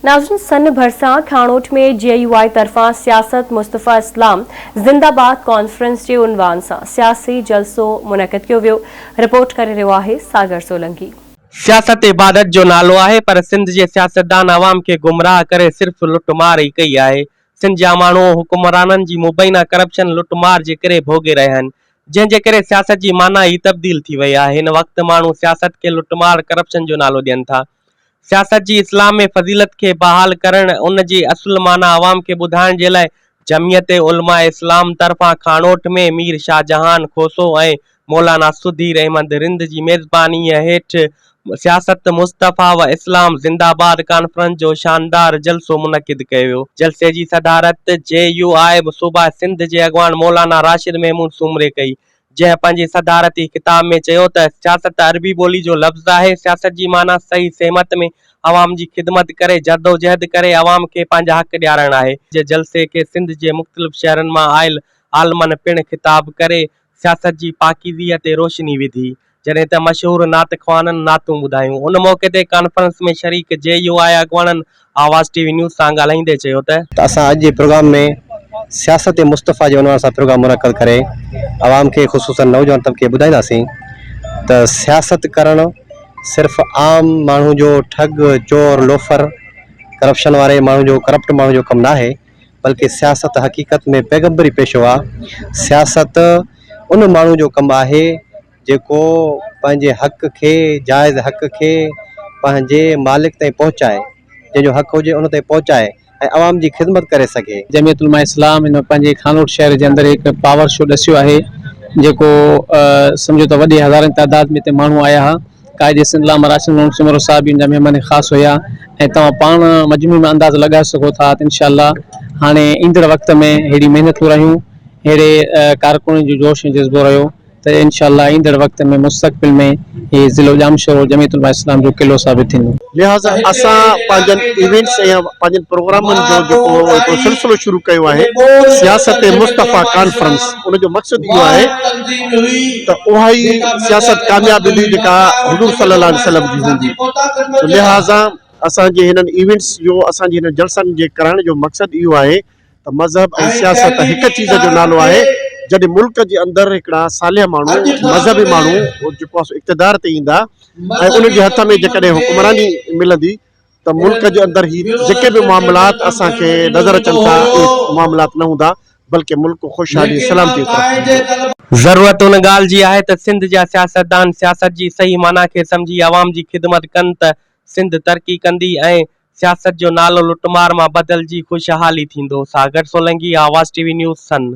ناظرين سن ڀرسان کاڻوٺ ۾ جي يو آء طرفان سياست مصطفيٰ اسلام زنده باد ڪانفرنس جي عنوان سان سياسي جلسو منعقد ڪيو ويو، رپورٽ ڪري رهيو آهي ساگر سولنگي. سياست عبادت جو نالو آهي پر سنڌ جي سياستدان عوام کي گمراهه ڪري صرف لٽ مار ئي ڪئي آهي. سنڌ جا ماڻهو حڪمرانن جي مبينا ڪرپشن لٽ مار جي ڪري ڀوڳي رهيا آهن جنهن جي ڪري سياست جي معنيٰ ئي تبديل ٿي وئي آهي هن وقت ماڻهو سياست کي لٽ مار ڪرپشن جو نالو ڏين ٿا. سياست جي اسلام ۾ فضيلت کي بحال ڪرڻ، ان جي اصل معنيٰ عوام کي ٻڌائڻ جي لاء جمعيت علماء اسلام طرفان کاڻوٺ ۾ مير شاهجهان کوسو ۽ مولانا سڌير احمد رند جي ميزبانيء هيٺ سياست مصطفيٰ و اسلام زنده باد ڪانفرنس جو شاندار جلسو منعقد ڪيو ويو. جلسي جي صدارت جي يو آء صوبه سنڌ جي اڳواڻ مولانا راشد محمود سومري ڪئي. جنهن پنهنجي صدارتي خطاب ۾ چيو ته سياست عربي ٻولي جو لفظ آهي، سياست جي معنيٰ صحيح سهمت ۾ عوام جي خدمت ڪري، جدوجهد ڪري عوام کي پنهنجا حق ڏيارڻ آهي. جلسي کي سنڌ جي مختلف شهرن مان آيل عالمن پڻ خطاب ڪري سياست جي پاڪيزيء تي روشني وڌي. جڏهن ته مشهور نعت خوانن نعتون ٻڌايون. ان موقعي تي ڪانفرنس ۾ شريڪ جي يو آء اڳواڻن آواز ٽي وي نيوز سان ڳالهائيندي چيو ته. ته اسان اڄ جي پروگرام ۾ سياست مصطفيٰ جي عنوان سان پروگرام منعقد ڪري عوام کي خصوصن نوجوان طبقي کي ٻڌائينداسين ته سياست ڪرڻ صرف عام ماڻهو جو ٺڳ چور لوفر ڪرپشن واري ماڻهو جو ڪرپٽ ماڻهو جو ڪم ناهي بلڪه سياست حقيقت ۾ پيغمبري پيشو آهي سياست ان ماڻهو جو ڪم آهي جيڪو پنهنجي حق کي، جائز حق کي پنهنجي مالڪ تائين پهچائي، جنهن جو حق هجي ان تائين پهچائي ۽ عوام جي خدمت ڪري سگهي. جمعيت علماء اسلام هن پنهنجي خانوٺ شهر جي اندر هڪ پاور شو ڏسيو آهي جيڪو سمجهو ته وڏي هزارن تعداد ۾ هتي ماڻهو آيا ها قائد سنڌ علامه راشد محمد سومرو صاحب به ان جا مهمان خاص هيا ۽ توهان پاڻ مجموعي ۾ اندازو لڳائي سگهو ٿا ته انشاء الله هاڻي ايندڙ وقت ۾ ههڙي محنتون رهيون ههڙي ڪارڪنن جو جوش ۽ جذبو رهيو ته انشاء الله ايندڙ وقت ۾ مستقبل ۾ هي ضلعو ڄامشورو جمعيت علماء اسلام جو قلعو ثابت ٿيندو. لهٰذا اسان پنهنجن ايونٽس ۽ پنهنجن پروگرامن جو جيڪو هڪڙو سلسلو شروع ڪيو آهي سياست مصطفيٰ ڪانفرنس ان جو مقصد اهو آهي ته اها ئي سياست ڪامياب ايندي جيڪا حضور صلي الله عليه وسلم جي هوندي لهٰذا اسان جي هنن ايونٽس جو اسان جي هنن جلسن جي ڪرائڻ جو مقصد اهو آهي ته مذهب ۽ سياست هڪ چيز جو نالو آهي، جڏهن ملڪ جي اندر هڪڙا صالح ماڻهو، مذهبي ماڻهو جيڪو آهي سو اقتدار تي ايندا ۽ انهن جي هٿ ۾ جيڪڏهن حڪمراني ملندي ته ملڪ جي اندر هي جيڪي به معاملات اسان کي نظر اچن ٿا اهي معاملات نه هوندا بلڪه ملڪ خوشحالي ۽ سلامتي جي طرف ويندو. ضرورت ان ڳالهه جي آهي ته سنڌ جا سياستدان سياست جي صحيح معنيٰ کي سمجهي عوام جي خدمت ڪن ته سنڌ ترقي ڪندي ۽ سياست جو نالو لٽمار مان بدلجي خوشحالي ٿيندو، Sagar Solangi, Awaz T V news, Sindh.